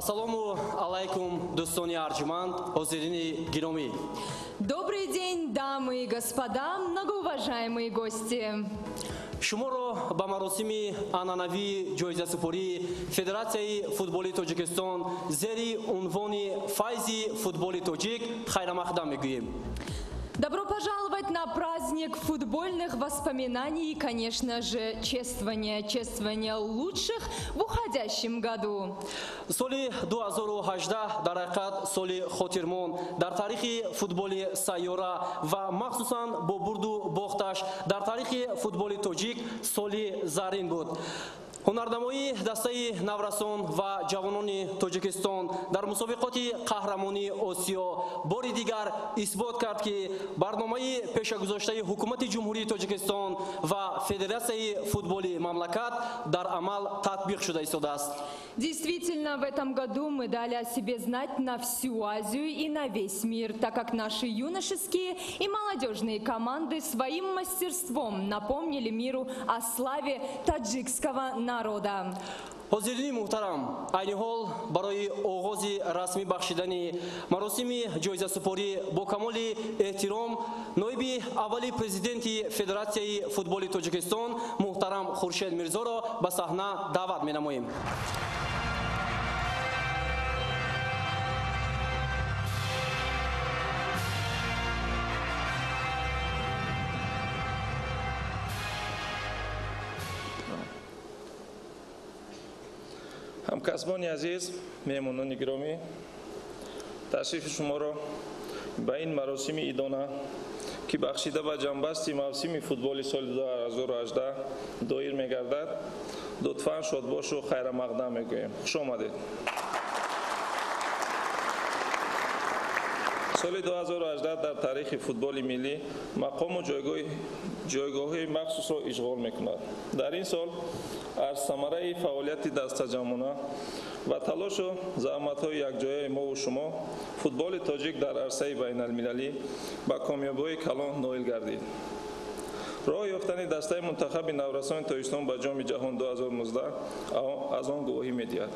Ассалому алайкум, дӯстони арҷманд, ҳозирини гиромӣ. Добрый день, дамы и господа, многоуважаемые гости. Шуморо ба маросими анъанавии ҷоизасупории Федератсияи футболи Тоҷикистон зери унвони «Файзи футболи тоҷик» хайрамақдам мегӯем. Добро пожаловать на праздник футбольных воспоминаний и, конечно же, чествования, чествования лучших в уходящем году. Соли 2018 дар ҳақиқат соли хотирмон дар таърихи футболи сайёра ва махсусан бо бурду бохташ дар таърихи футболи тоҷик соли заррин буд. Ҳунарнамоии дастаи наврасон ва ҷавонони Тоҷикистон дар мусобиқоти қаҳрамонии Осиё бори дигар исбот кард, ки барномаи пешагузоштаи Ҳукумати Ҷумҳурии Тоҷикистон ва Федератсияи футболи мамлакат дар амал татбиқ шуда истодааст. Действительно, в этом году мы дали о себе знать на всю Азию и на весь мир, так как наши юношеские и молодежные команды своим мастерством напомнили миру о славе таджикского народа. Ҳозирини муҳтарам, айни ҳол барои оғози расмӣ бахшидани маросими ҷоизасупорӣ бо камоли эҳтиром ноиби аввали президенти Федератсияи футболи Тоҷикистон муҳтарам Хуршед Мирзоро ба саҳна даъват менамоем. Ҳамкасбони азиз, меҳмонони гиромӣ, ташрифи шуморо ба ин маросими идона, ки бахшида ба ҷамъбасти мавсими футболи соли 2018 доир мегардад, лутфан шодбошу хайрамақдам мегӯем. Хуш омадед. Соли 2018 дар таърихи футболи миллӣ мақому ҷойгоҳҳои махсусро ишғол мекунад. Дар ин сол аз самараи фаъолияти дастаҷамъона ва талошу заҳматҳои якҷояи мову шумо футболи тоҷик дар арсаи байналмилалӣ ба комёбиҳои калон ноил гардид. Роҳ ёфтани дастаи мунтахаби наврасони Тоҷикистон ба Ҷоми ҷаҳон 2019 аз он гувоҳӣ медиҳад,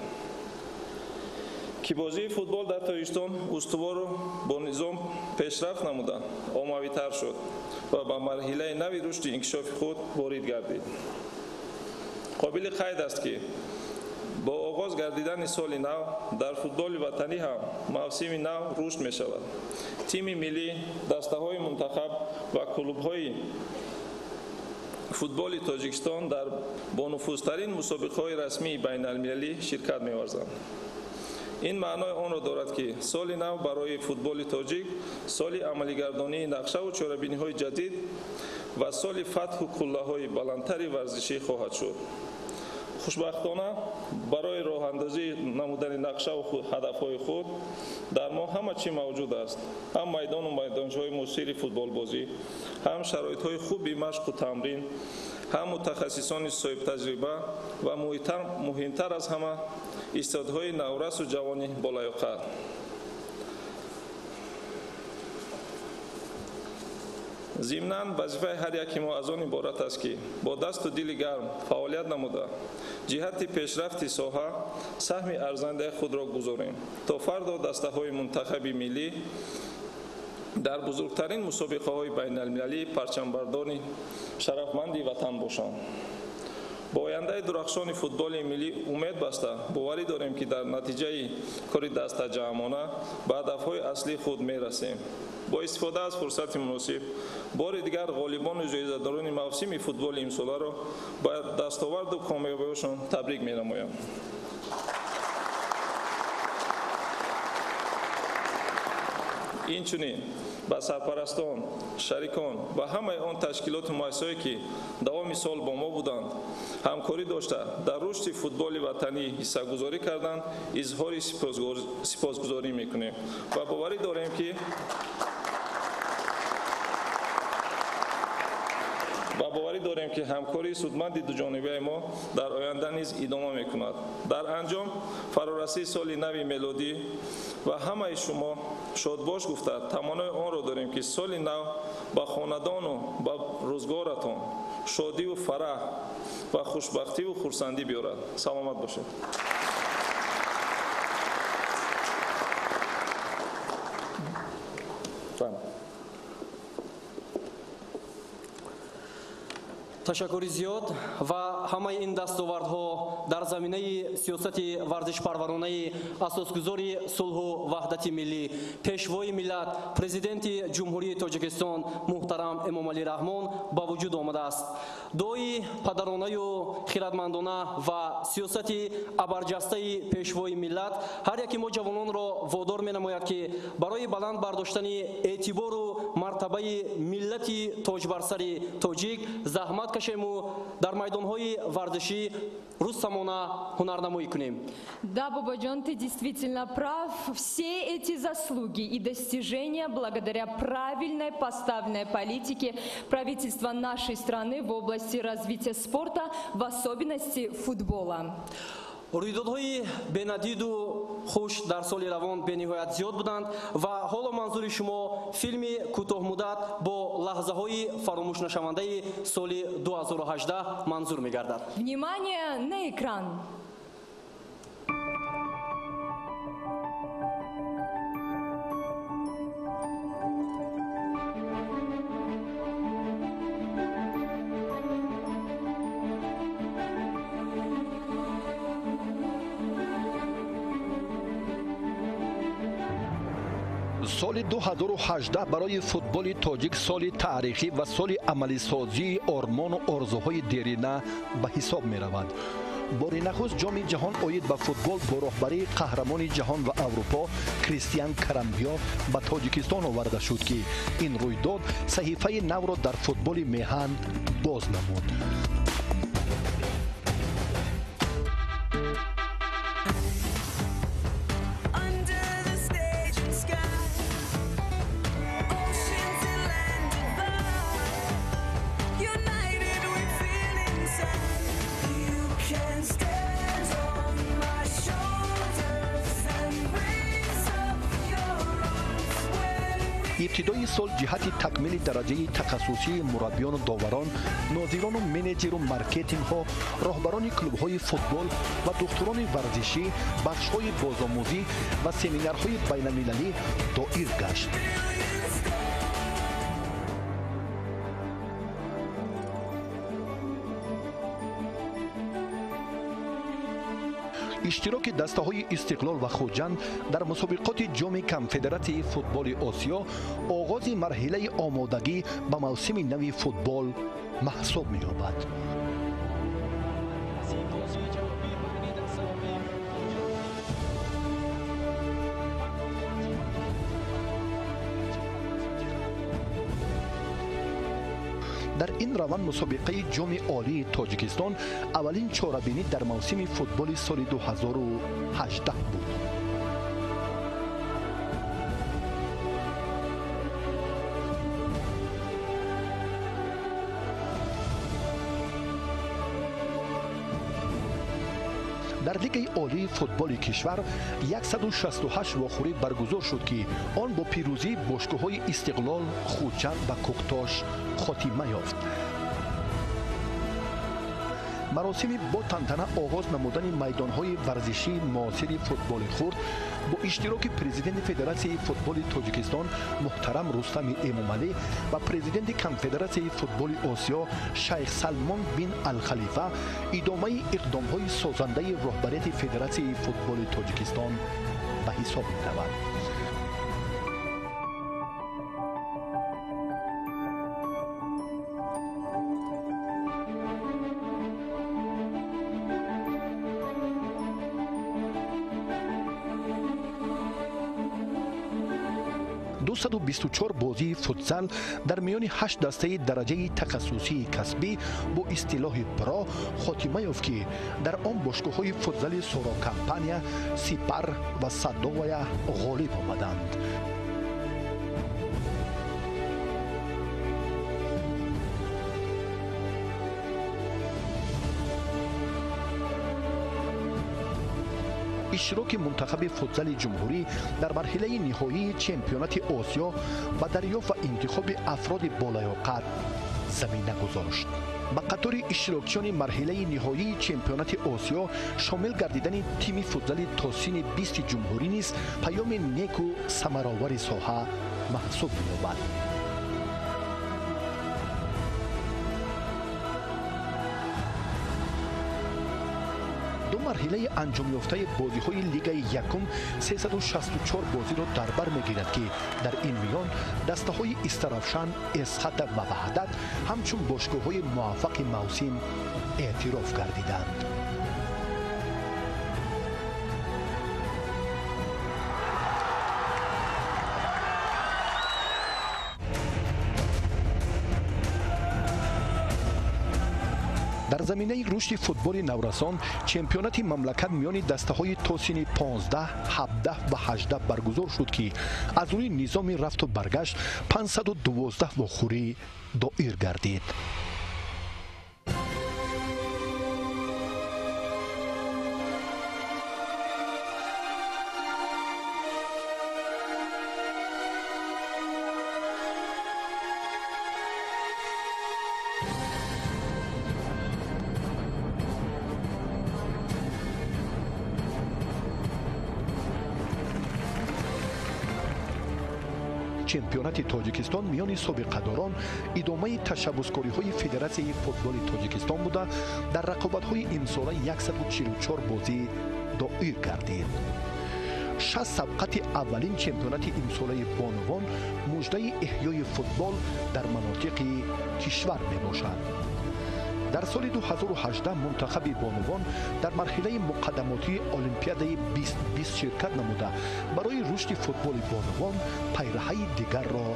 ки бозии футбол дар Тоҷикистон устувору бо низом пешрафт намуда оммавитар шуд ва ба марҳилаи нави рушди инкишофи худ ворид гардид. Қобили қайд аст, ки бо оғоз гардидани соли нав дар футболи ватанӣ ҳам мавсими нав рушд мешавад. Тими миллӣ, дастаҳои мунтахаб ва клубҳои футболи Тоҷикистон дар бонуфузтарин мусобиқаҳои расмии байналмилалӣ ширкат меварзанд. Ин маънои онро дорад, ки соли нав барои футболи тоҷик соли амалигардонии нақшаву чорабиниҳои ҷадид ва соли фатҳу қуллаҳои баландтари варзишӣ хоҳад шуд. Хушбахтона, барои роҳандозӣ намудани нақшаву ҳадафҳои худ дар мо ҳама чӣ мавҷуд аст: ҳам майдону майдончаҳои муассири футболбозӣ, ҳам шароитҳои хуби машқу тамрин, ҳам мутахассисони соҳибтаҷриба ва муҳимтар аз ҳама истеъдодҳои наврасу ҷавони болаёқат. Зимнан, вазифаи ҳар яки мо аз он иборат аст, ки бо дасту дили гарм фаъолият намуда ҷиҳати пешрафти соҳа саҳми арзандаи худро гузорем, то фардо дастаҳои мунтахаби миллӣ дар бузургтарин мусобиқаҳои байналмилалӣ парчамбардори шарафманди ватан бошанд. Бо ояндаи дурахшони футболи миллӣ умед баста, боварӣ дорем, ки дар натиҷаи кори дастаҷамъона ба ҳадафҳои аслии худ мерасем. Бо истифода аз фурсати муносиб бори дигар ғолибону ҷоизадорони мавсими футболи имсоларо ба дастоварду комёбиҳошон табрик менамоям. Инчунин ба сарпарастон, шарикон ва ҳамаи он ташкилоту муассисаҳое, ки давоми сол бо мо буданд, ҳамкорӣ дошта дар рушди футболи ватанӣ ҳиссагузорӣ карданд, изҳори сипосгузорӣ мекунем ва боварӣ дорем, ки ҳамкории судманди дуҷонибаи мо дар оянда низ идома мекунад. Дар анҷом фарорасии соли нави мелодӣ ва ҳамаи шумо шодбош гуфта таманнои онро дорем, ки соли нав ба хонадону ба рӯзгоратон шодиву фараҳ ва хушбахтиву хурсандӣ биёрад. Саломат бошед. Ташаккури зиёд ва ҳамаи ин дастовардҳо дар заминаи сиёсати варзишпарваронаи асосгузори сулҳу ваҳдати миллӣ, пешвои миллат, президенти Ҷумҳурии Тоҷикистон муҳтарам Эмомалӣ Раҳмон ба вуҷуд омадааст. Дуои падаронаю хирадмандона ва сиёсати абарҷастаи пешвои миллат ҳар яки мо ҷавононро водор менамояд, ки барои баланд бардоштани эътибору мартабаи миллати тоҷбарсари тоҷик заҳмат кашему дар майдонҳои варзишӣ рӯзсамона ҳунарнамоӣ кунем. Да, Бободжон, ты действительно прав. Все эти заслуги и достижения благодаря правильной поставленной политике правительства нашей страны в области развития спорта, в особенности футбола. Рӯйдодҳои бенадиду хуш дар соли равон бениҳоят зиёд буданд ва ҳоло манзури шумо филми кӯтоҳмуддат бо лаҳзаҳои фаромӯшнашавандаи соли 2018 манзур мегардад. Внимание на экран! Соли 2018 барои футболи тоҷик соли таърихӣ ва соли амалисозии ормону орзуҳои дерина ба ҳисоб меравад. Бори нахуст ҷоми ҷаҳон оид ба футбол бо роҳбарии қаҳрамони ҷаҳон ва Аврупо Кристиан Карамбиё ба Тоҷикистон оварда шуд, ки ин рӯйдод саҳифаи навро дар футболи меҳан боз намуд. Ибтидои сол ҷиҳати такмили дараҷаи тахассусии мураббиёну доварон, нозирону менеҷеру маркетингҳо, роҳбарони клубҳои футбол ва духтурони варзишӣ, бахшҳои бозомӯзӣ ва семинарҳои байналмилалӣ доир гашт. Иштироки дастаҳои Истиқлол ва Хуҷанд дар мусобиқоти ҷоми конфедератсияи футболи Осиё оғози марҳилаи омодагӣ ба мавсими нави футбол маҳсуб меёбад. Дар ин раванд мусобиқаи ҷоми олии Тоҷикистон аввалин чорабинӣ дар мавсими футболи соли 2018 буд. Дар лигаи олии футболи кишвар 168 вохӯрӣ баргузор шуд, ки он бо пирӯзии бошгоҳҳои Истиқлол, Хуҷанд ва Кӯктош хотима ёфт. Маросими бо тантана оғоз намудани майдонҳои варзишии муосири футболи хурд бо иштироки президенти Федератсияи футболи Тоҷикистон муҳтарам Рустами Эмомалӣ ва президенти Конфедератсияи футболи Осиё Шайх Салмон бин Алхалифа идомаи иқдомҳои созандаи роҳбарияти Федератсияи футболи Тоҷикистон ба ҳисоб меравад. 224 бозии футзал дар миёни 8 дастаи дараҷаи тахассусии касбӣ бо истилоҳи про хотима ёфт, ки дар он бошгоҳҳои футзали Сорокампания, Сипар ва Садовая ғолиб омаданд. Иштироки мунтахаби футзали ҷумҳурӣ дар марҳилаи ниҳоии чемпионати Осиё ба дарёфт ва интихоби афроди болаёқат Замина гузошт. Ба қатори иштирокчиёни марҳилаи ниҳоии чемпионати Осиё шомил гардидани тими футзали то синни 20 ҷумҳурӣ низ паёми неку самаровари соҳа маҳсуб меёбад. Ду марҳилаи анҷомёфтаи бозиҳои лигаи якум 364 бозиро дар бар мегирад, ки дар ин миён дастаҳои Истаравшан, Эсхата ва Ваҳдат ҳамчун бошгоҳҳои муваффақи мавсим эътироф гардиданд. Дар заминаи рушди футболи наврасон чемпионати мамлакат миёни дастаҳои то синни 15, 17 ва 18 баргузор шуд, ки аз рӯи низоми рафту баргашт 512 вохӯрӣ доир гардид. Чемпионати Тоҷикистон миёни собиқадорон идомаи ташаббускориҳои Федератсияи футболи Тоҷикистон буда, дар рақобатҳои имсола 144 бозӣ доир гардид. 6 сабқати аввалин чемпионати имсолаи бонувон муждаи эҳёи футбол дар манотиқи кишвар мебошад. Дар соли 2018 мунтахаби бонувон дар марҳилаи муқаддамотии Олимпиадаи 2020 ширкат намуда, барои рушди футболи бонувон пайраҳаи дигарро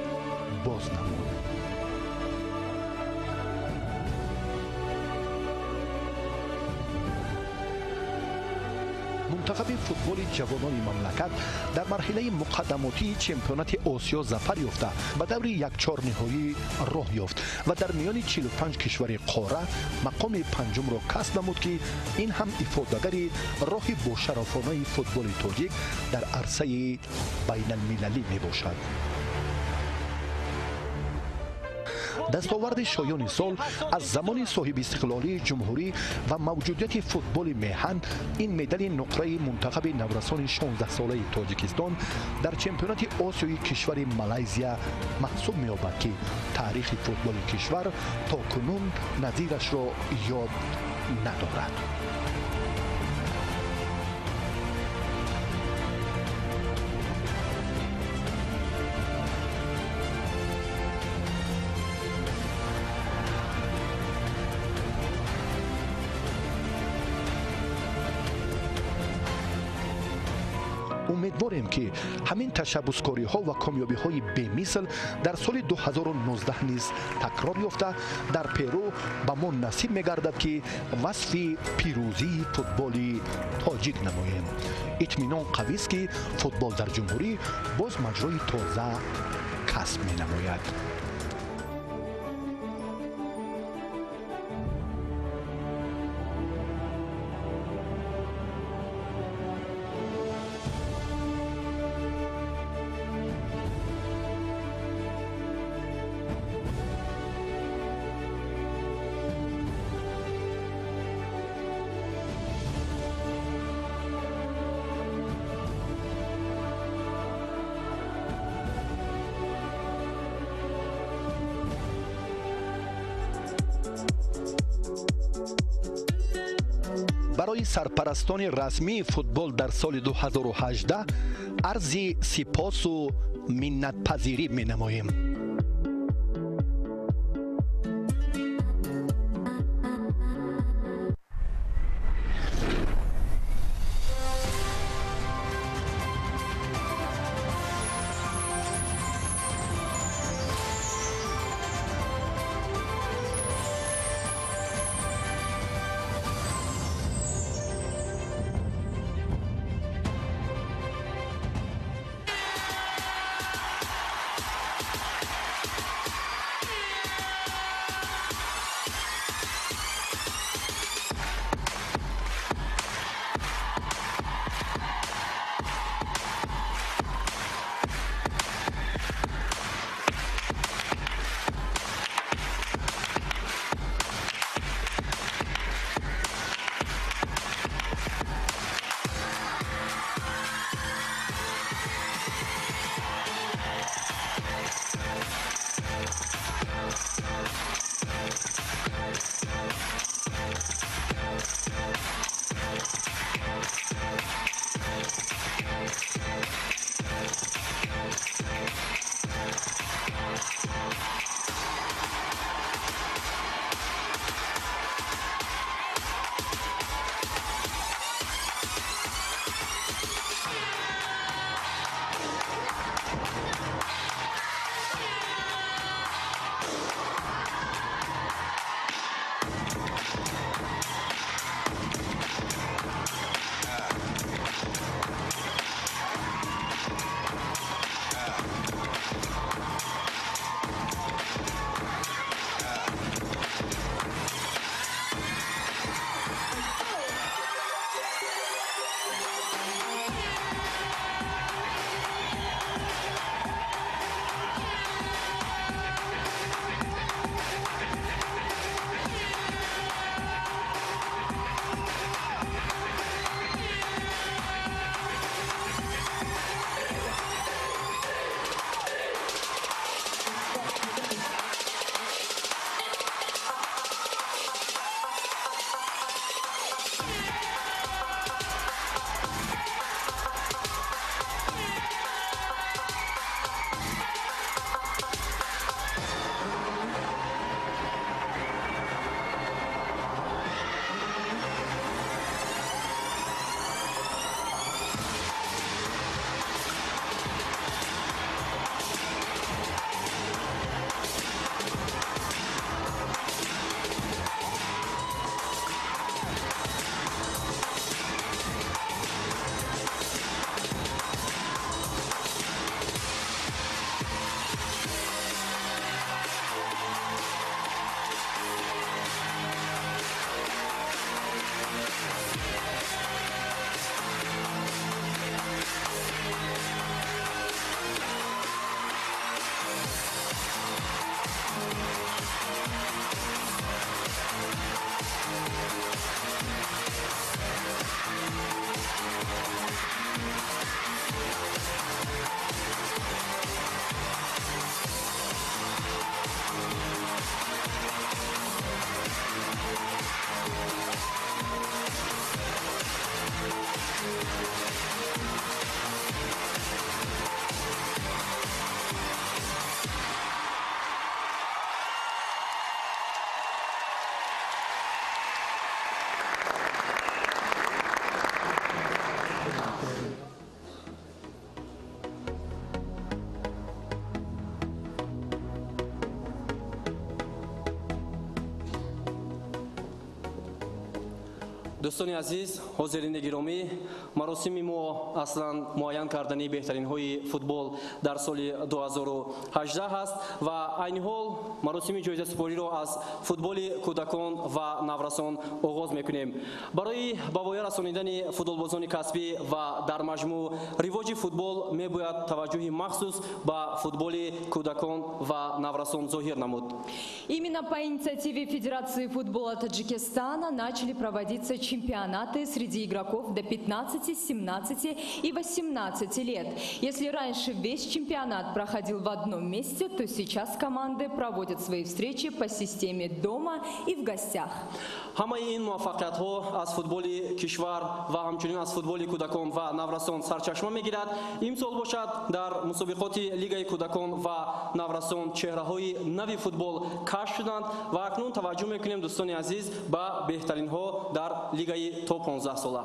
боз намуд. Мунтахаби футболи ҷавонони мамлакат дар марҳилаи муқаддамотии чемпионати Осиё зафар ёфта, ба даври якчорниҳоӣ роҳ ёфт ва дар миёни 45 кишвари қора мақоми панҷумро касб намуд, ки ин ҳам ифодагари роҳи бошарафонаи футболи тоҷик дар арсаи байналмилалӣ мебошад. Дастоварди шоёни сол аз замони соҳибистиқлолии ҷумҳурӣ ва мавҷудияти футболи меҳан ин медали нуқраи мунтахаби наврасони 16-солаи Тоҷикистон дар чемпионати Осиёи кишвари Малайзия маҳсуб меёбад, ки таърихи футболи кишвар то кунун назирашро ёд надорад. Умедворем, ки ҳамин ташаббускориҳо ва комёбиҳои бемисл дар соли 2019 низ такрор ёфта, дар Перу ба мо насиб мегардад, ки васфи пирӯзии футболи тоҷик намоем. Итминон қавист, ки футбол дар ҷумҳурӣ боз маҷрои тоза касб менамояд. Барои сарпарастони расмии футбол дар соли 2018 арзи сипосу миннатпазирӣ менамоем. Дӯстони азиз, ҳозирини гиромӣ, маросими мо аслан муайян кардани беҳтаринҳои футбол дар соли 2018 аст ва айни ҳол маросими ҷоизасупориро аз футболи кӯдакон ва наврасон оғоз мекунем. Барои ба воя расонидани футболбозони касбӣ ва дар маҷмӯъ ривоҷи футбол мебояд таваҷҷӯҳи махсус ба футболи кӯдакон ва наврасон зоҳир намуд. Именно по инициативе Федерации футбола Таджикистана начали проводиться чемпионаты среди игроков до 15, 17 и 18 лет. Если раньше весь чемпионат проходил в одном месте, то сейчас команды проводят свои встречи по системе дома и в гостях. Ҳамаи ин муваффақиятҳо аз футболи кишвар ва ҳамчунин аз футболи кӯдакон ва наврасон сарчашма мегирад. Имсол бошад дар мусобиқоти Лигаи кӯдакон ва наврасон чеҳраҳои нави футбол кашф шуданд ва акнун таваҷҷӯҳ мекунем, дӯстони азиз, ба беҳтаринҳо дар лигаи то 15 сола.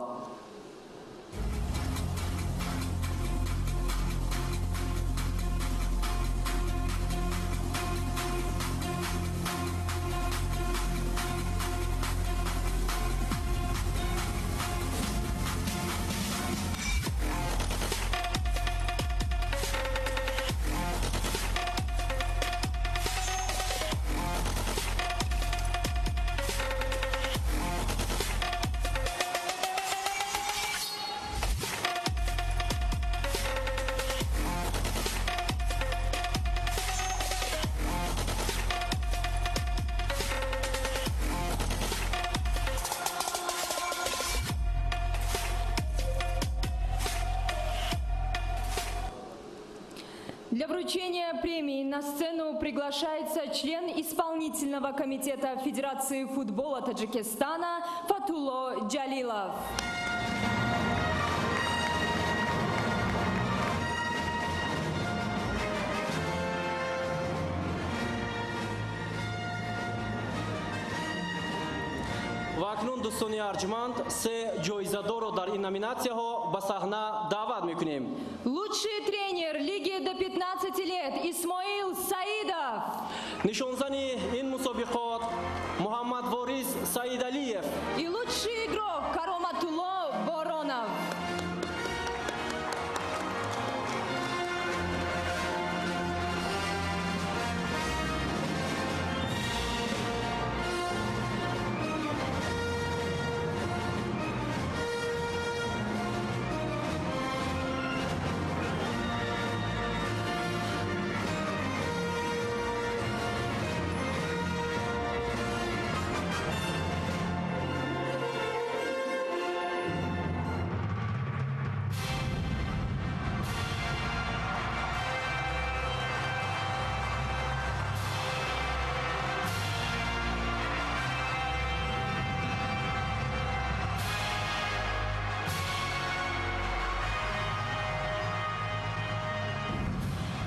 Для вручения премии на сцену приглашается член исполнительного комитета Федерации футбола Таджикистана Фатулло Джалилов. Ва акнун, дӯстони арҷманд, се ҷоизадорро дар ин номинатсияҳо ба саҳна даъват мекунем. Лучший тренер лиги до 15 лет Исмоил Саидов. Нишонзани ин мусобиқот Муҳаммадворис Саидалиев. И лучший игрок Кароматулло Боронов.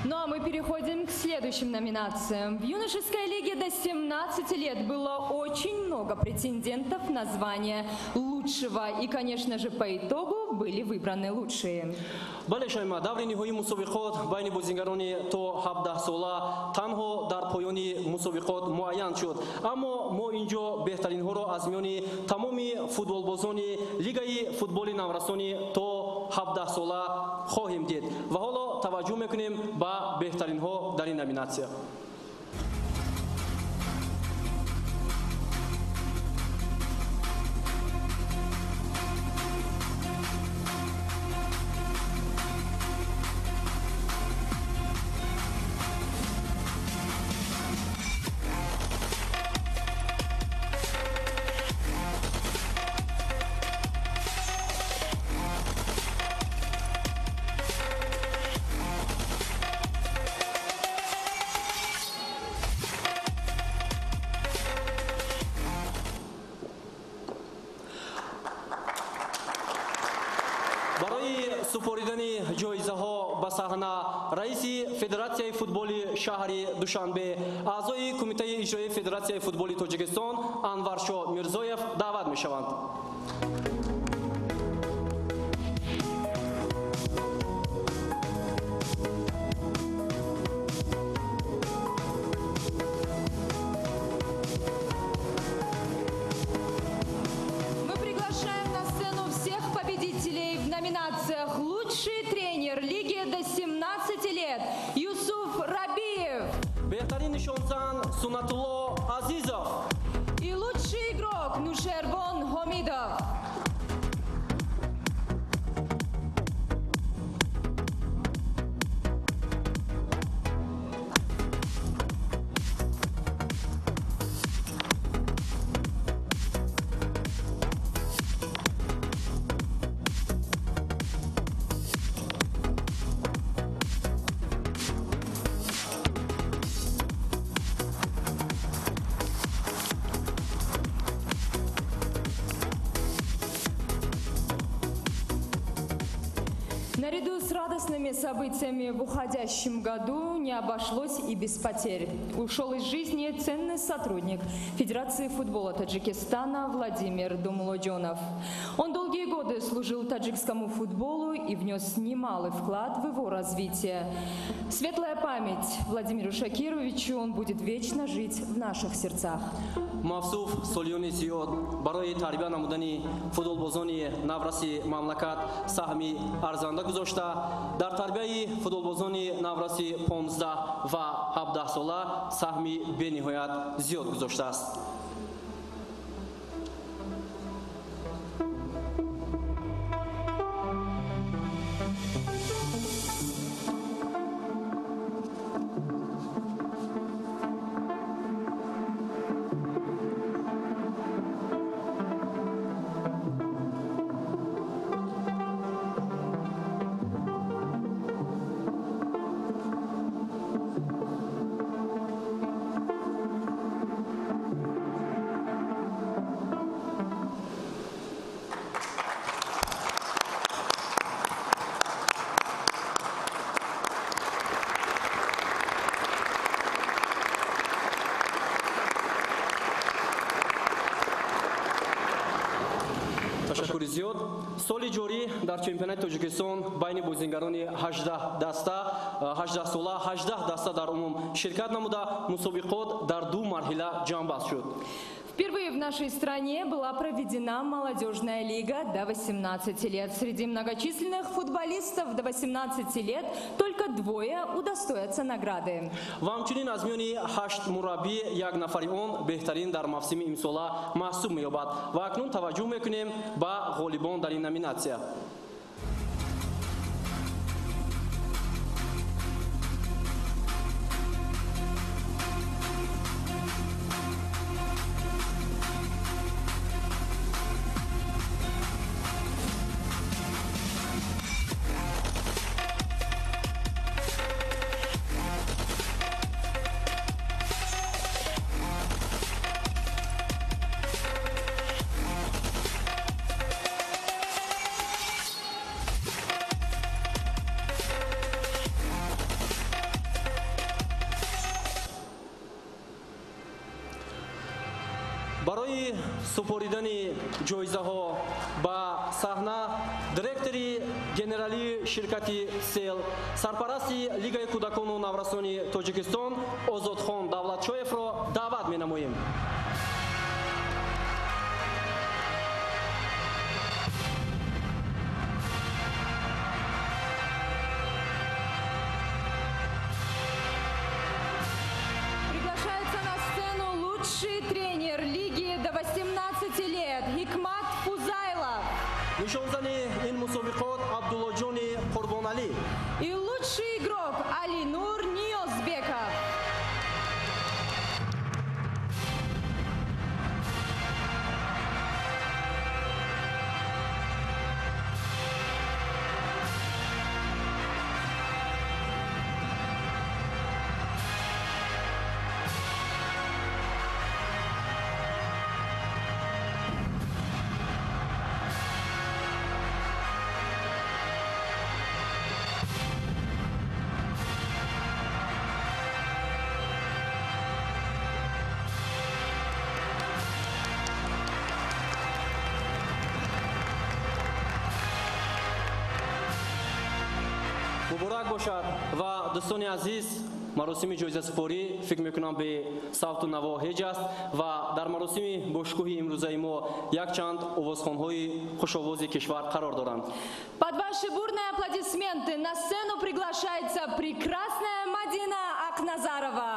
Ну а мы переходим к следующим номинациям. В юношеской лиге до 17 лет было очень много претендентов на звание лучшего. И, конечно же, по итогу были выбраны лучшие. Бале, Шайма, даври ниҳоии мусобиқот байни бозингарони то 17 сола танҳо дар поёни мусобиқот муайян шуд. Аммо мо ин ҷо беҳтаринҳоро аз миёни тамоми футболбозони лигаи футболи наврасони то 17 сола хоҳем дид. Ва ҳоло таваҷҷӯҳ мекунем ба беҳтаринҳо дар ин номинатсия. Супоридани ҷоизаҳо ба саҳна раиси Федератсияи футболи шаҳри Душанбе, аъзои Кумитаи иҷроии Федератсияи футболи Тоҷикистон Анваршо Мирзоев даъват мешаванд. Нишонзан Сунатулло Азизов. И лучший игрок Нушервон Хомидов. Наряду с радостными событиями в уходящем году не обошлось и без потерь. Ушел из жизни ценный сотрудник Федерации футбола Таджикистана Владимир Думлоджонов. Он долгие годы служил таджикскому футболу и внес немалый вклад в его развитие. Светлая память Владимиру Шакировичу, он будет вечно жить в наших сердцах. Мавсуф солиёни зиёд барои тарбия намудани футболбозони навраси мамлакат саҳми арзанда гузошта, дар тарбияи футболбозони навраси 15 ва 17 сола саҳми бениҳоят зиёд гузоштааст. Ташаккури зиёд. Соли ҷорӣ дар чемпионати Тоҷикистон байни бозингарони 18 даста, 18 сола, 18 даста дар умум ширкат намуда, мусобиқот дар ду марҳила ҷамъбаст шуд. Впервые в нашей стране была проведена молодежная лига до 18 лет. Среди многочисленных футболистов до 18 лет только двое удостоятся награды. Ва ҳамчунин аз миёни 8 мураббӣ як нафари он беҳтарин дар мавсими имсола маҳсуб меёбад. Ва акнун таваҷҷӯҳ мекунем ба ғолибон дар ин номинатсия. Барои супоридани ҷоизаҳо ба саҳна директори генералии ширкати «Сел», сарпарасти Лигаи кӯдакону наврасони Тоҷикистон Озодхон Давлатшоевро даъват менамоем. Приглашается на сцену лучший тренер лиги до 18 лет Хикмат Фузайлов. Нишонзани ин мусобиқот Абдуллоҷони Қурбоналӣ. И лучший игрок Алинур Ниёзбеков. Муборак бошад ва дӯстони азиз, маросими ҷоизасупорӣ фикр мекунам бе савту наво ҳеҷ аст ва дар маросими бошкӯҳи имрӯзаи мо якчанд овозхонҳои хушовози кишвар қарор доранд. Под ваши бурные аплодисменты на сцену приглашается прекрасная Мадина Акназарова.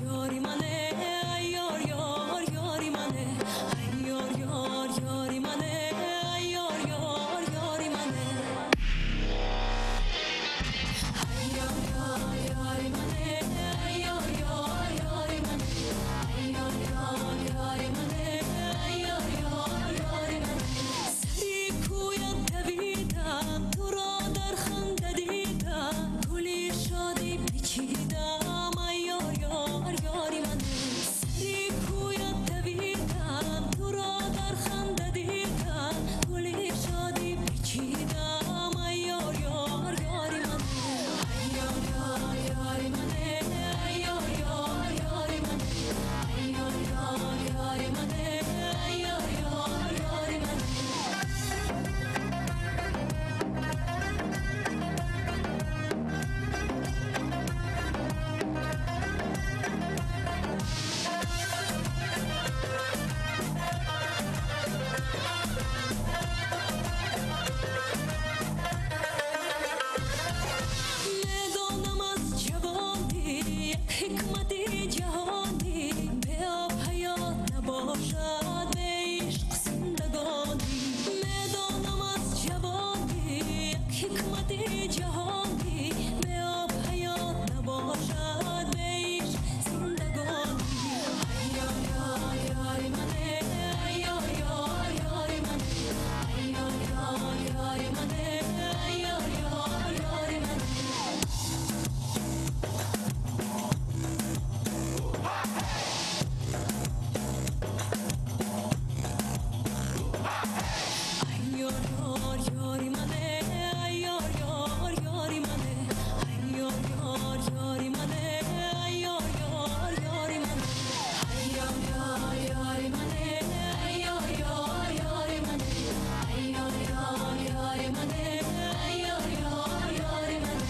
ёри мане, ай ёр, ёр, ёри мане, ай ёр, ёр, ёри мане, ай ёр, ёр, ёри мане. Ай ёр, ёр, ёри мане, ай ёр, ёр, ёри мане, ай ёр, ёр, ёри мане, ай ёр, ёр, ёри мане. Сари кӯят давидам, туро дар ханда дидам, гули шодӣ печидам, ай ёр, ёр, ёри мане. Сари кӯят давидам, туро дар ханда дидам, гули шодӣ печидам, ай ёр, ёр, ёри мане. Ай ёр, ёр, ёри мане, ай ёр, ёр, ёри мане, ай ёр, ёр, ёри мане, ай ёр, ёр, ёри мане. Медонам аз ҷавонӣ як ҳикмати ҷаҳонӣ, беоб ҳаёт набошад, бе ишқ зиндагонӣ. Медонам аз ҷавонӣ як ҳикмати ҷаҳонӣ, беоб ҳаёт набошад, бе ишқ зиндагонӣ. Ай ёр, ёр, ёри мане, ай ёр, ёр, ёри мане, ай ёр, ёр, ёри мане, ай ёр, ёр, ёри мане. Ай ёр, ёр, ёри мане, ай ёр, ёр, ёри мане, ай ёр, ёр, ёри мане, ай ёр, ёр, ёри мане, ай ёр, ёр, ёри мане, ай ёр, ёр, ёри мане, ай ёр, ёр, ёри мане, ай ёр, ёр, ёри мане.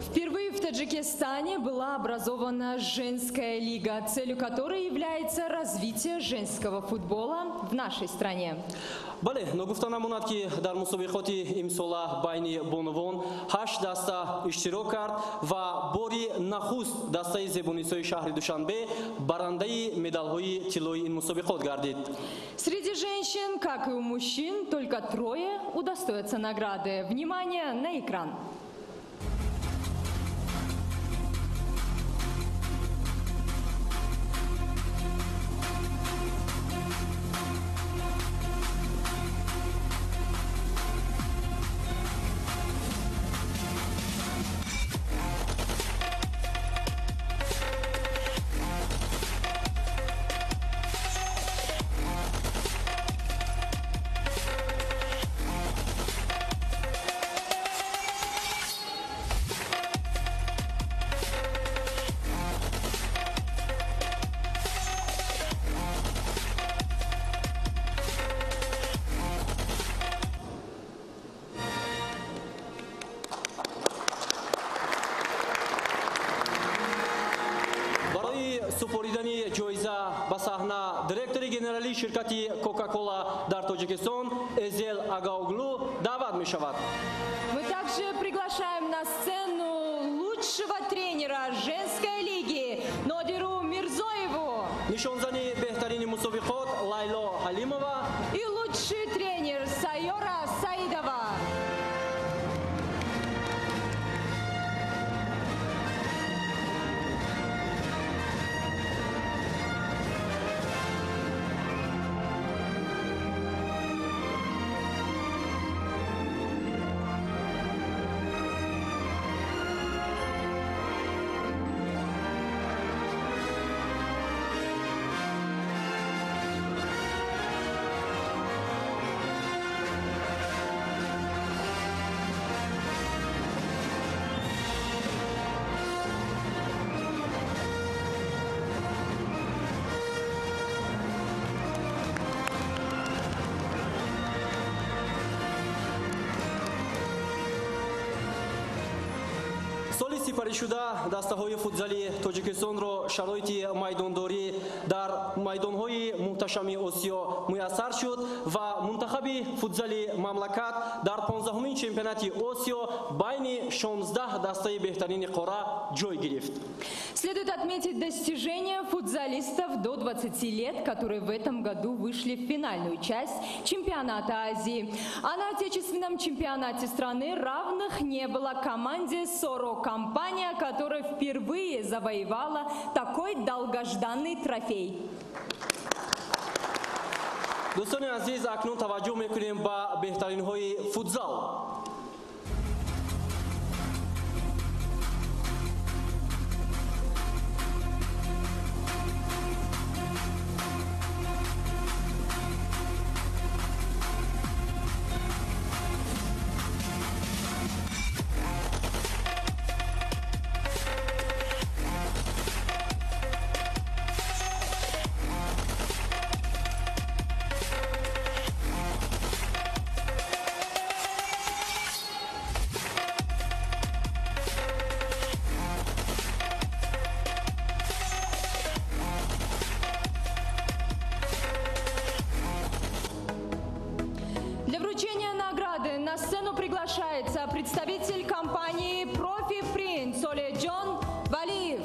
Впервые в Таджикистане была образована женская лига, целью которой является развитие женского футбола в нашей стране. Бале, ногуфта намонад, ки дар мусобиқоти имсола байни бонувон ҳашт даста иштирок кард ва бори нахуст дастаи зебонисои шаҳри Душанбе барандаи медалҳои тиллои ин мусобиқот гардид. Среди женщин, как и у мужчин, только трое удостоятся награды. Внимание на экран! Барои супоридани ҷоиза ба саҳна директори генералии ширкати Кока-Кола дар Тоҷикистон Эзел Агаоглу даъват мешавад. Мы также приглашаем на сцену лучшего тренера женской лиги Нодиру Мирзоеву Нишонзани беҳтарини мусобиқот Лайло Ҳалимова и лучший тренер Сайора Саидова. Сипаришуда дастаҳои футзали Тоҷикистонро шароити майдондорӣ дар майдонҳои муҳташами Осиё муяссар шуд ва мунтахаби футзали мамлакат дар 15-умин чемпионати Осиё байни 16 дастаи беҳтарини қора ҷой гирифт. Следует отметить достижения футзалистов до 20 лет, которые в этом году вышли в финальную часть чемпионата Азии. А на отечественном чемпионате страны равных не было команде «Соро Компания», которая впервые завоевала такой долгожданный трофей. Дӯстони азиз, акнун таваҷҷӯҳ мекунем ба беҳтаринҳои футзал. Для вручения награды на сцену приглашается представитель компании «Профи Принт» Соледжон Валиев.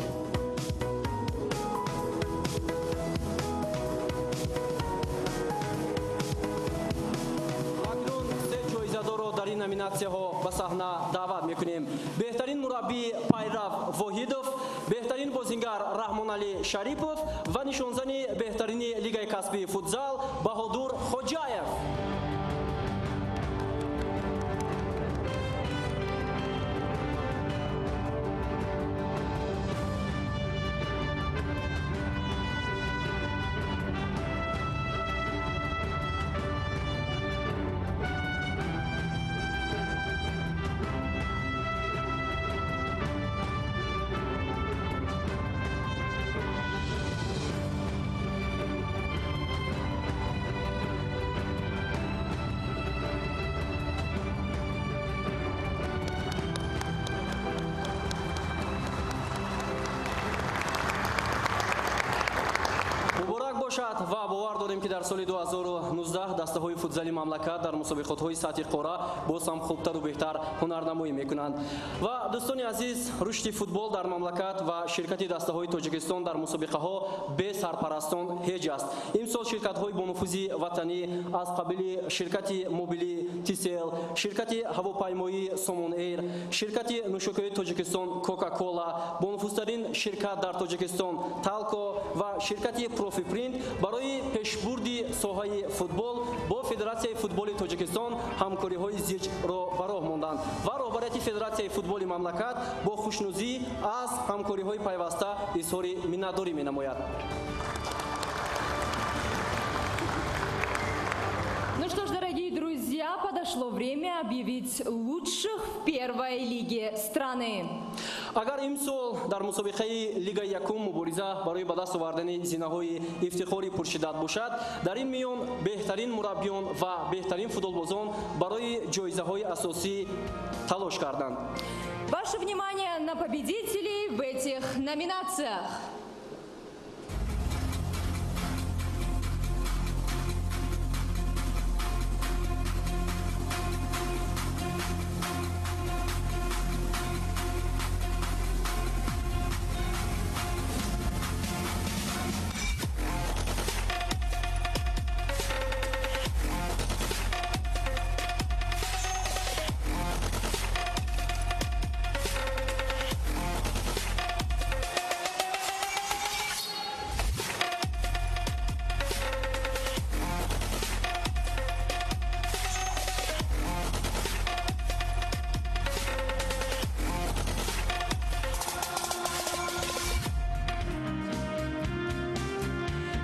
Акнун се ҷоизадорро дар ин номинатсияҳо ба саҳна даъват мекунем. Беҳтарин мураббӣ Пайрав Воҳидов, беҳтарин бозингар Раҳмоналӣ Шарипов ва нишонзани беҳтарини лигаи касбии футзал Баҳодур Хоҷаев. Муборак бошад ва бовар дорем, ки дар соли 2019 дастаҳои футзали мамлакат дар мусобиқотҳои сатҳи қора боз ҳам хубтару беҳтар ҳунарнамоӣ мекунанд. Ва дӯстони азиз, рушди футбол дар мамлакат ва ширкати дастаҳои Тоҷикистон дар мусобиқаҳо бе сарпарастон ҳеҷ аст. Имсол ширкатҳои бонуфузи ватанӣ аз қабили ширкати мобилӣ Тисел, ширкати ҳавопаймоии Сомон Эйр, ширкати нӯшокиҳои Тоҷикистон Кока-Кола, бонуфузтарин ширкат дар Тоҷикистон Талко ва ширкати Профи Принт барои пешбурди соҳаи футбол бо Федератсияи футболи Тоҷикистон ҳамкориҳои зичро ба роҳ монданд ва роҳбарияти Федератсияи футболи мамлакат бо хушнузӣ аз ҳамкориҳои пайваста изҳори миннатдорӣ менамояд. Ну что ж, дорогие друзья, подошло время объявить лучших в первой лиге страны. Агар имсол дар мусобиқаи лигаи якум мубориза барои ба даст овардани зинаҳои ифтихори пуршиддат бошад, дар ин миён беҳтарин мураббиён ва беҳтарин футболбозон барои ҷоизаҳои асосӣ талош карданд. Ваше внимание на победителей в этих номинациях.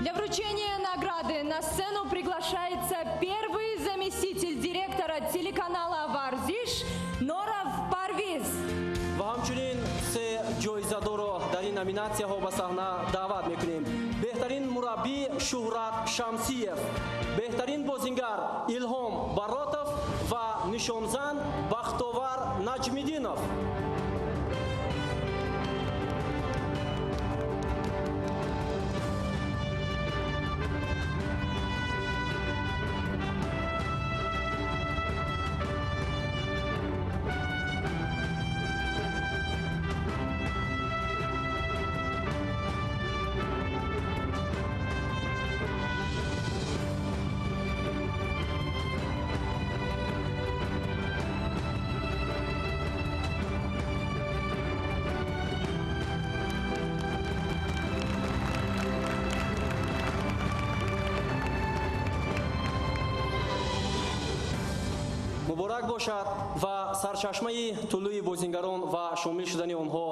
Для вручения награды на сцену приглашается первый заместитель директора телеканала «Варзиш» Норов Парвиз. Ва ҳамчунин се ҷоизадорро дар ин номинатсияҳо ба саҳна даъват мекунем. Беҳтарин мураббӣ Шуҳрат Шамсиев, беҳтарин бозингар Илҳом Баротов ва нишонзан Бахтовар Наҷмиддинов. Муборак бошад ва сарчашмаи тулӯи бозингарон ва шомил шудани онҳо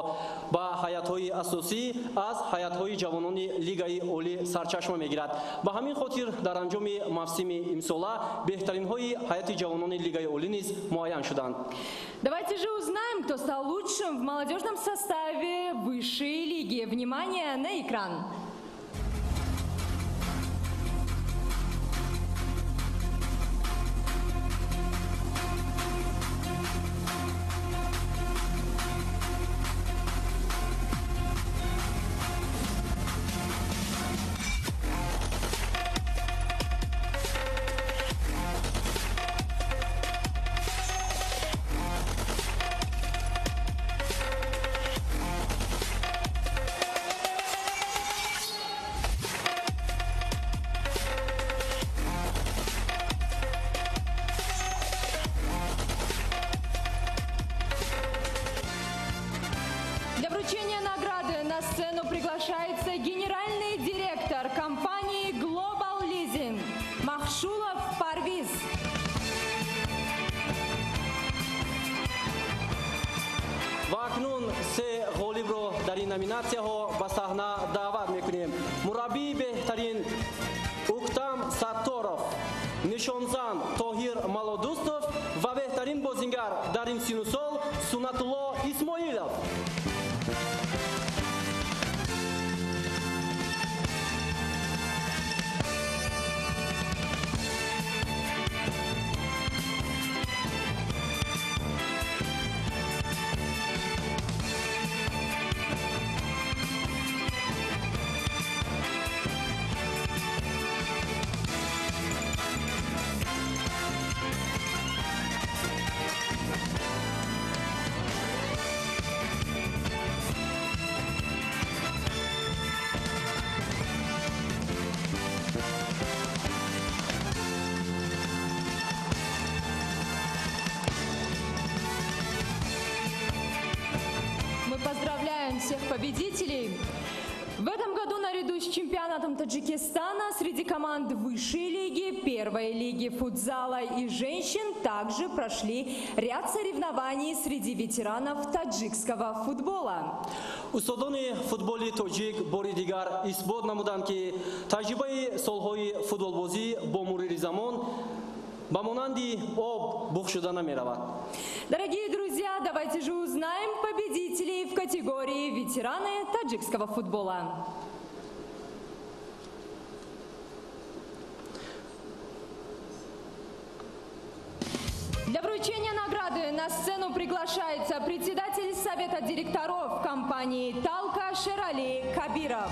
ба ҳайатҳои асосӣ аз ҳайатҳои ҷавонони Лигаи Олӣ сарчашма мегирад. Ба ҳамин хотир дар анҷоми мавсими имсола беҳтаринҳои ҳайати ҷавонони Лигаи Олӣ низ муайян шуданд. Давайте же узнаем, кто стал лучшим в молодежном составе высшей лиги. Внимание на экран! На сцену приглашается генеральный директор компании Global Leasing Махшулов Парвиз. Ва акнун се ғолибро дар ин номинатсияҳо ба саҳна даъват мекунем. Мураббии беҳтарин Уктам Сатторов, нишонзан Тоҳир Малодустов ва беҳтарин бозингар дар ин сину сол Сунатулло Исмоилов. Поздравляем всех победителей! В этом году наряду с чемпионатом Таджикистана среди команд высшей лиги, первой лиги футзала и женщин также прошли ряд соревнований среди ветеранов таджикского футбола. Устодони футболи тоҷик бори дигар исбот намуданд, ки таҷрибаи солҳои футболбозӣ бо мурури замон ба монанди об буғ шуда намеравад. Дорогие друзья, давайте же узнаем победителей в категории ветераны таджикского футбола. Для вручения награды на сцену приглашается председатель совета директоров компании «Талка» Шерали Кабиров.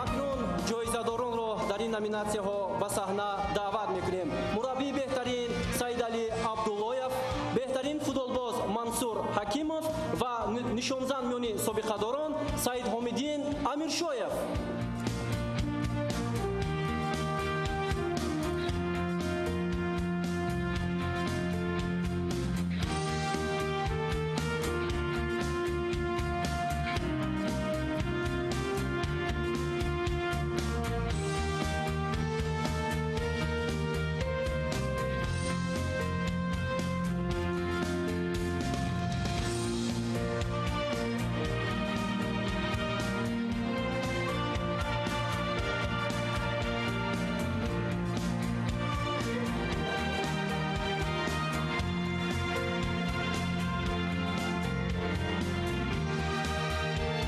Акнун ҷоизадоронро дар ин номинатсияҳо ба саҳна даъват мекунем. Мураббии беҳтарин Саидалӣ Абдуллоев, беҳтарин футболбоз Мансур Ҳакимов ва нишонзан миёни собиқадорон Саид Ҳомиддин Амиршоев.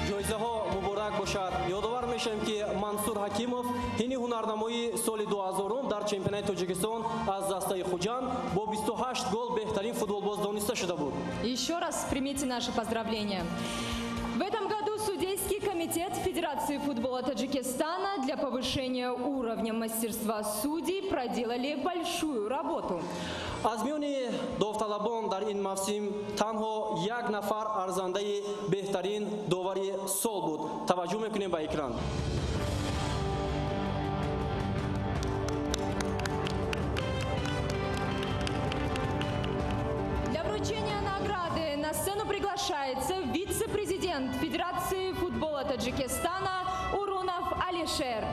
Ҷоизаҳо муборак бошад. Ёдовар мешавем, ки Мансур Ҳакимов ҳини ҳунарнамоии соли 2000 дар чемпионати Тоҷикистон аз дастаи Хуҷанд бо 28 гол беҳтарин футболбоз дониста шуда буд. Еще раз примите наши поздравления. В этом году Судейский комитет Федерации футбола Таджикистана для повышения уровня мастерства судей проделали большую работу. Аз миёни довталабон дар ин мавсим танҳо як нафар арзандаи беҳтарин довари сол буд. Таваҷҷӯҳ мекунем ба экран. Для вручения награды на сцену приглашается вице-президент Федерации футбола Таджикистана Урунов Алишер.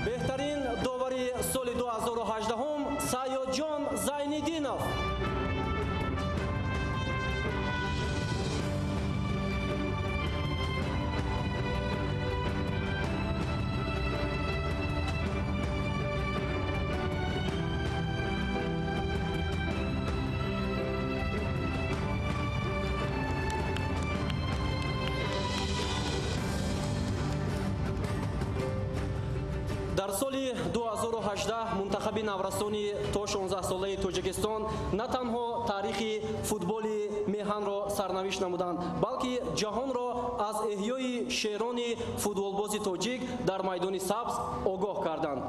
Беҳтарин довари Соли 2018 Саёдҷон Зайниддинов. Дар соли 2018 мунтахаби наврасони то 16-солаи Тоҷикистон на танҳо таърихи футболи меҳанро сарнавишт намуданд, балки ҷаҳонро аз эҳёи шерони футболбози тоҷик дар майдони сабз огоҳ карданд.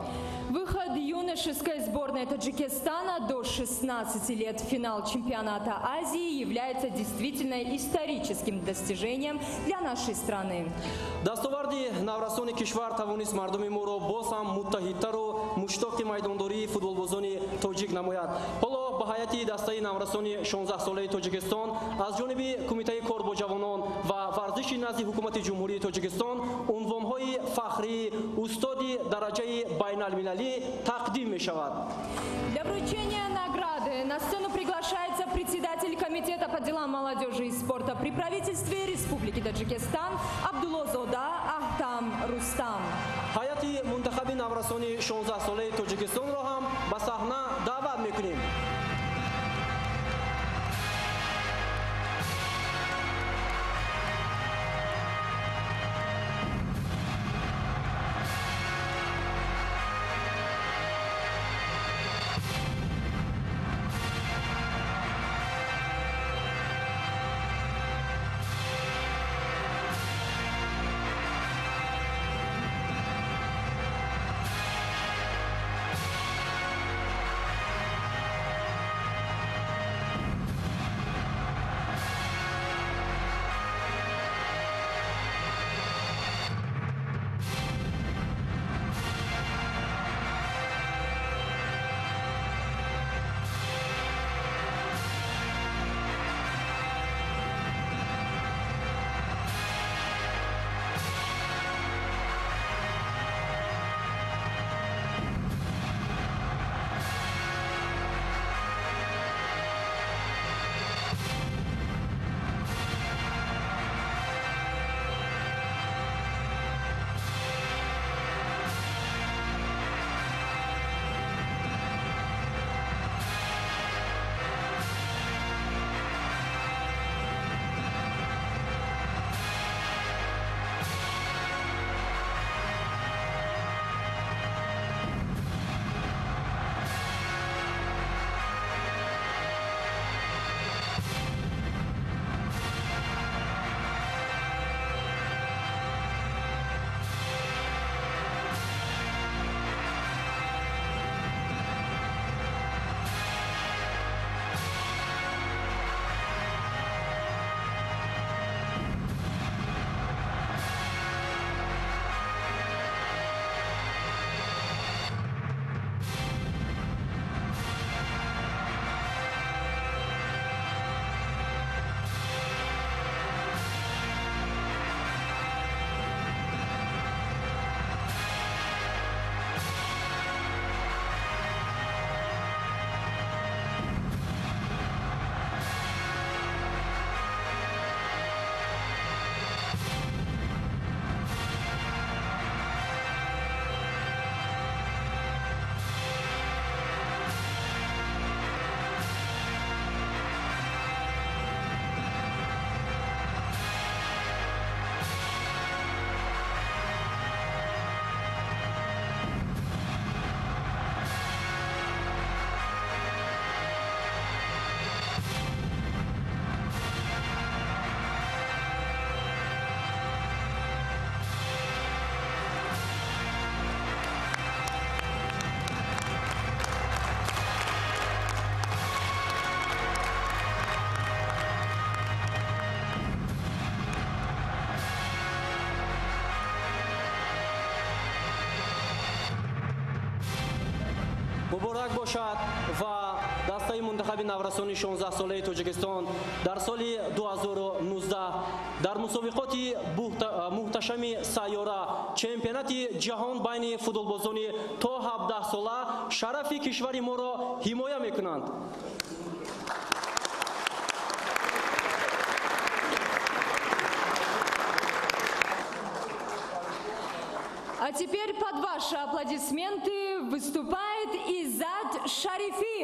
Выход юношеской сборной Таджикистана до 16 лет в финал чемпионата Азии является действительно историческим достижением для нашей страны. Дастоварди наврасони кишвар тавонист мардуми моро боз ҳам муттаҳидтару муштоқи майдондории футболбозони тоҷик намояд. Ҳоло ба ҳайати дастаи наврасони 16-солаи Тоҷикистон аз ҷониби Кумитаи кор бо ҷавонон ва варзиши назди Ҳукумати Ҷумҳурии Тоҷикистон унвонҳои фахрии устоди дараҷаи байналмилалӣ тақдим мешавад. Для вручения награды на сцену приглашается председатель Комитета по делам молодежи и спорта при правительстве Республики Таджикистан Абдуллозода Ахтам Рустам. Ҳайати мунтахаби наврасони 16-солаи Тоҷикистонро ҳам ба саҳна даъват мекунем. Муборак бошад ва дастаи мунтахаби наврасони 16-солаи Тоҷикистон дар соли 2019 дар мусобиқоти муҳташами сайёра чемпионати ҷаҳон байни футболбозони то 17 сола шарафи кишвари моро ҳимоя мекунанд. А теперь под ваши аплодисменты выступает Иззат Шарифи.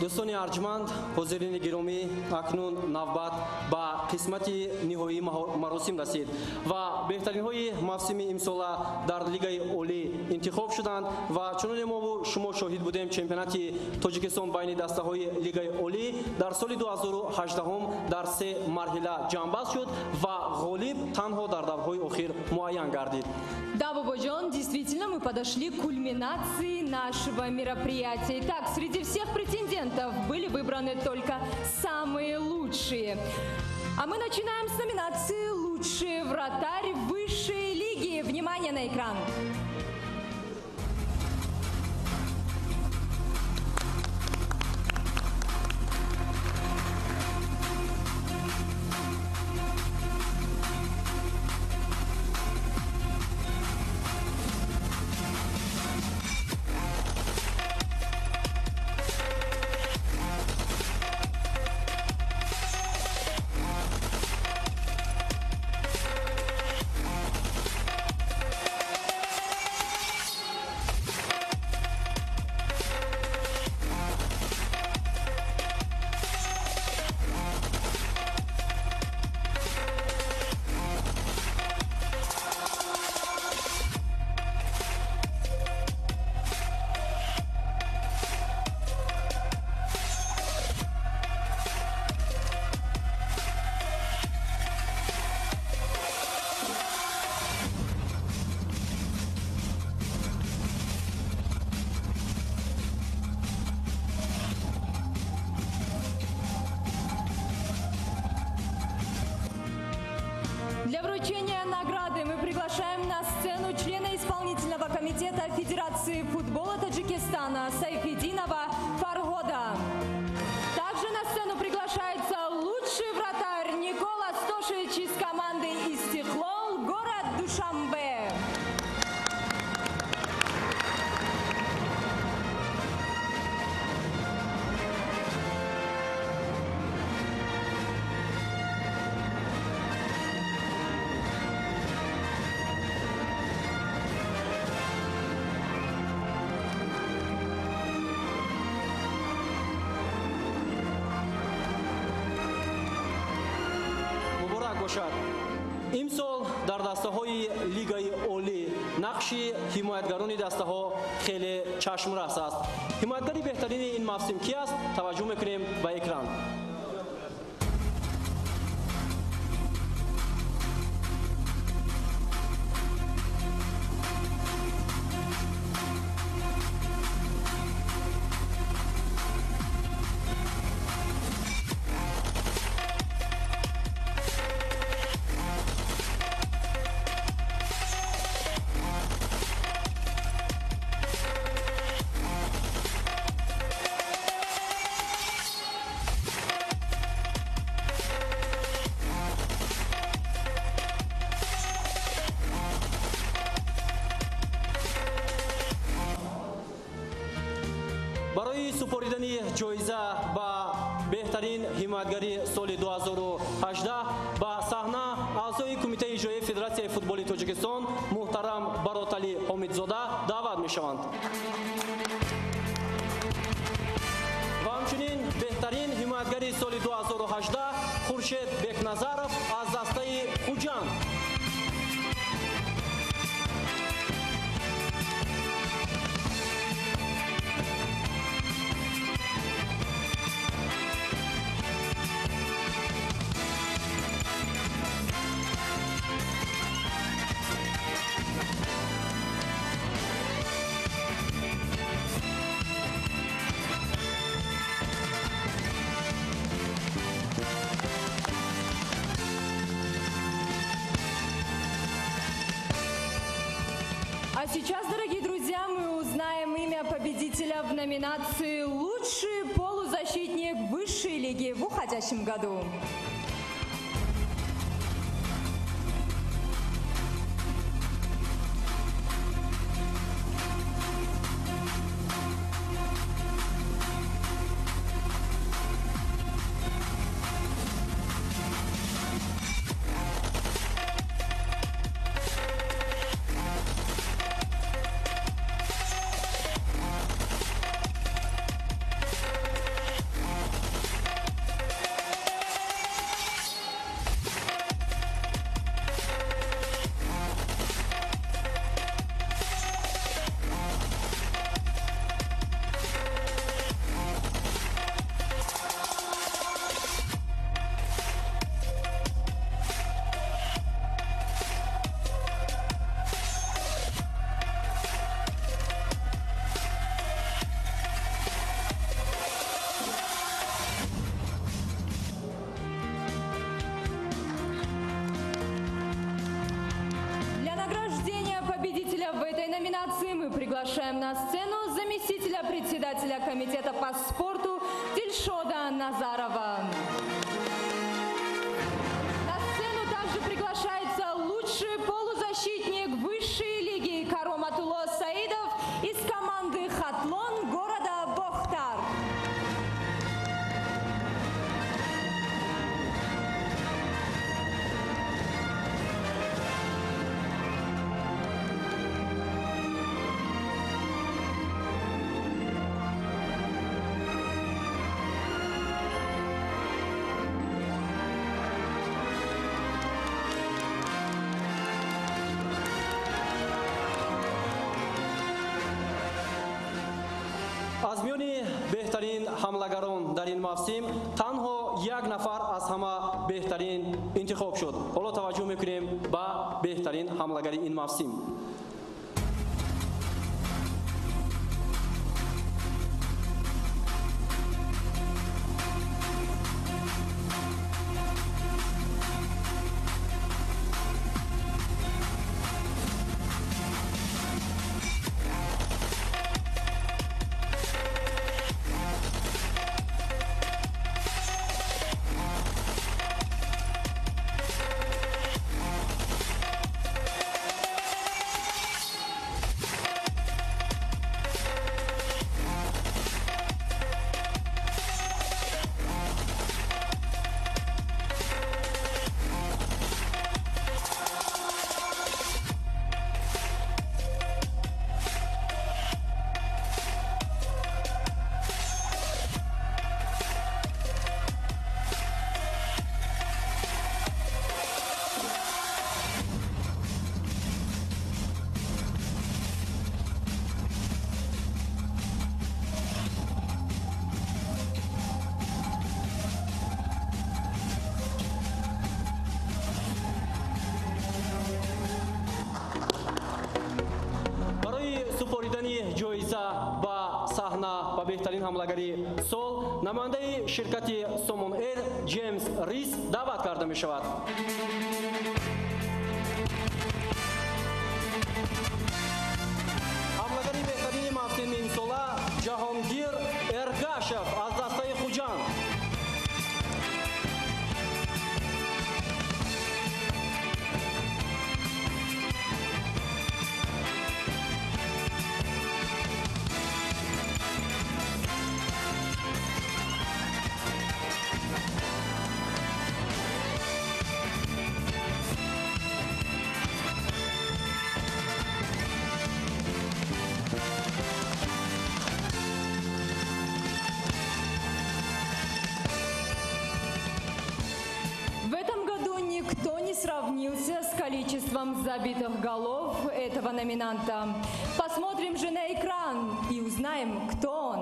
Дӯстони арҷманд, ҳозирини гиромӣ, акнун навбат ба қисмати ниҳоии маросим расид ва беҳтаринҳои мавсими имсола дар Лигаи Олӣ интихоб шуданд ва чуноне мову шумо шоҳид будем, чемпионати Тоҷикистон байни дастаҳои Лигаи Олӣ дар соли 2018 дар се марҳила ҷамъбаст шуд ва ғолиб танҳо дар даврҳои охир муайян гардид. Да, Бобоҷон, действительно, мы подошли к кульминации нашего мероприятия. Итак, среди всех претендентов были выбраны только самые лучшие. А мы начинаем с номинации «Лучший вратарь высшей лиги». Внимание на экран! Для вручения награды мы приглашаем на сцену члена исполнительного комитета Федерации футбола Таджикистана Сайфиддинова Фархода. Также на сцену приглашается лучший вратарь Никола Стошевич из команды «Истиклол», город Душанбе. Муборак бошад. Имсол дар дастаҳои Лигаи Олӣ нақши ҳимоятгарони дастаҳо хеле чашмрас аст. Ҳимоятгари беҳтарини ин мавсим ки аст? Таваҷҷӯҳ мекунем ба экран. Барои супоридани ҷоиза ба беҳтарин ҳимоятгари соли 2018 ба саҳна аъзои Кумитаи иҷроии Федератсияи футболи Тоҷикистон муҳтарам Бароталӣ Ҳомидзода даъват мешаванд. Ва ҳамчунин беҳтарин ҳимоятгари соли 2018 Хуршед Бекназаров аз дастаи Хуҷанд. А сейчас, дорогие друзья, мы узнаем имя победителя в номинации «Лучший полузащитник высшей лиги» в уходящем году. Номинации мы приглашаем на сцену заместителя председателя комитета по спорту Дильшода Назарова. На сцену также приглашается лучший полузащитник высшей лиги Кароматулло Саидов из команды «Хатлон» города Бохтар. Аз миёни беҳтарин ҳамлагарон дар ин мавсим танҳо як нафар аз ҳама беҳтарин интихоб шуд. Ҳоло таваҷҷӯҳ мекунем ба беҳтарин ҳамлагари ин мавсим. ҳамлагари сол намояндаи ширкати Сомон Эйр Ҷеймс Рис даъват карда мешавад. Ҳамлагари беҳтарини мавсими имсола Ҷаҳонгир Эргашев аз дастаи Хуҷанд. Сравнился с количеством забитых голов этого номинанта. Посмотрим же на экран и узнаем, кто он.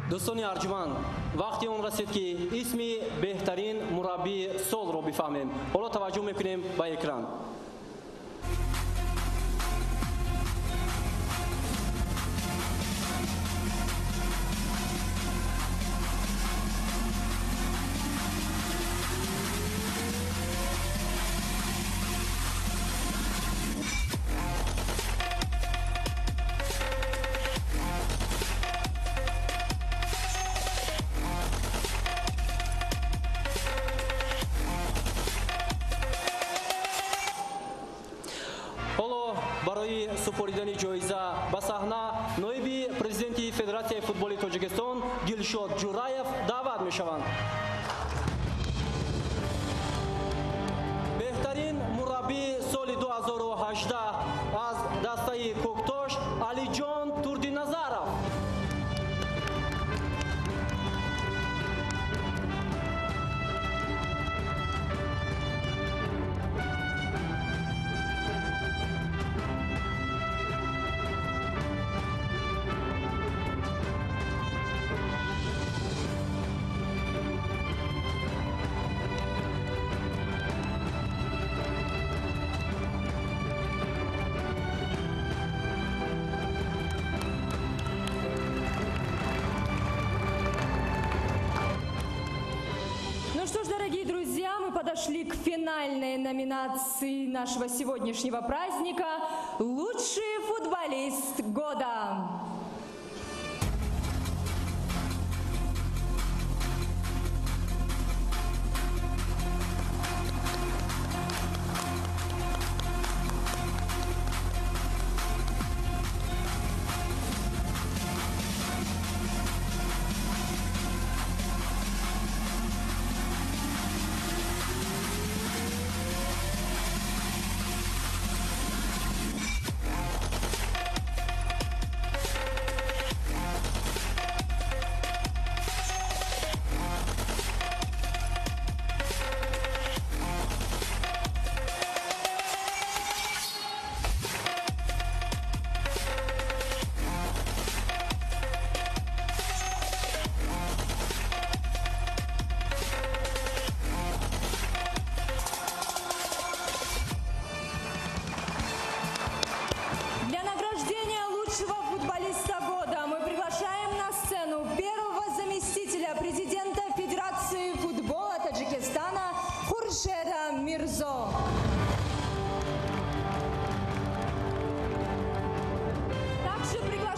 Дӯстони арҷуманд, вақти он расид, ки исми беҳтарин мураббии солро бифаҳмем. Ҳоло таваҷҷӯҳ мекунем ба экран. Барои супоридани ҷоиза ба саҳна ноиби президенти Федератсияи футболи Тоҷикистон Дилшод Ҷураев даъват мешаванд. Беҳтарин мураббии соли 2018 аз дастаи Кӯктош Алиҷон Турдиназаров. Что ж, дорогие друзья, мы подошли к финальной номинации нашего сегодняшнего праздника «Лучший футболист года».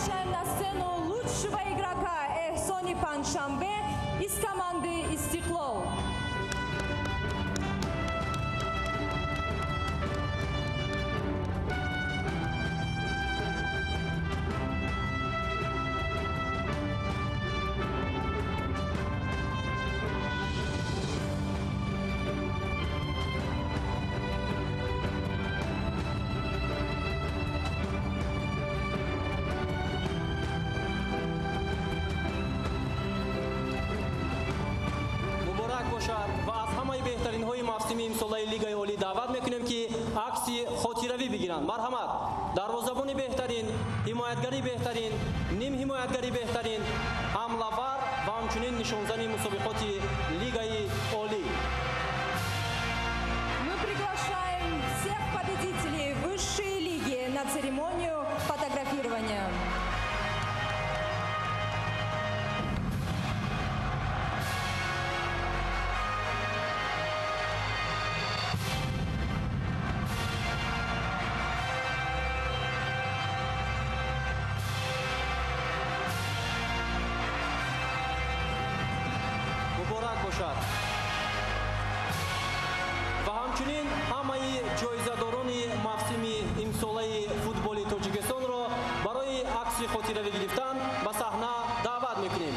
Приглашаем на сцену лучшего игрока Эхсони Паншамбе из команды «Истиклол». Бошад ва аз ҳамаи беҳтаринҳои мавсими имсолаи Лигаи Олӣ даъват мекунем, ки акси хотиравӣ бигиранд. Марҳамат, дарвозабони беҳтарин, ҳимоятгари беҳтарин, нимҳимоятгари беҳтарин, ҳамлавар ва ҳамчунин нишонзани мусобиқоти Лигаи Олӣ. Мы приглашаем всех победителей высшей лиги на церемонию фотографирования. Муборак бошад. Ва ҳамчунин ҳамаи ҷоизадорони мавсими имсолаи футболи Тоҷикистонро барои акси хотиравӣ гирифтан ба саҳна даъват мекунем.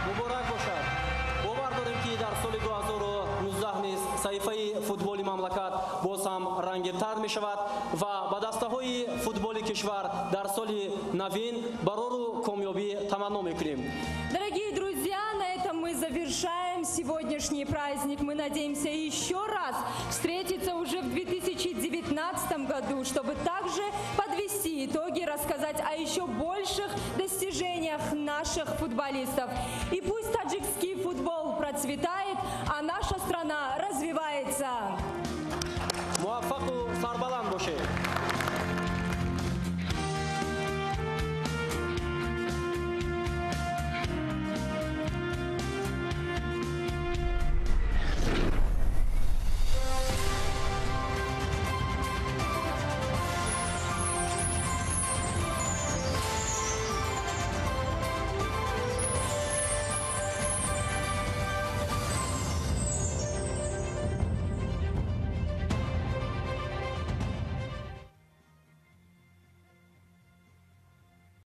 Муборак бошад. Бовар дорем, ки дар соли 2019 низ саҳифаи футболи мамлакат боз ҳам рангинтар мешавад ва ба дастаҳои футболи кишвар дар соли навин барору комёбӣ таманно мекунем. Дорогие друзья, на этом мы завершаем сегодняшний праздник. Мы надеемся еще раз встретиться уже в 2019 году, чтобы также подвести итоги, рассказать о еще больших достижениях наших футболистов. И пусть таджикский футбол процветает.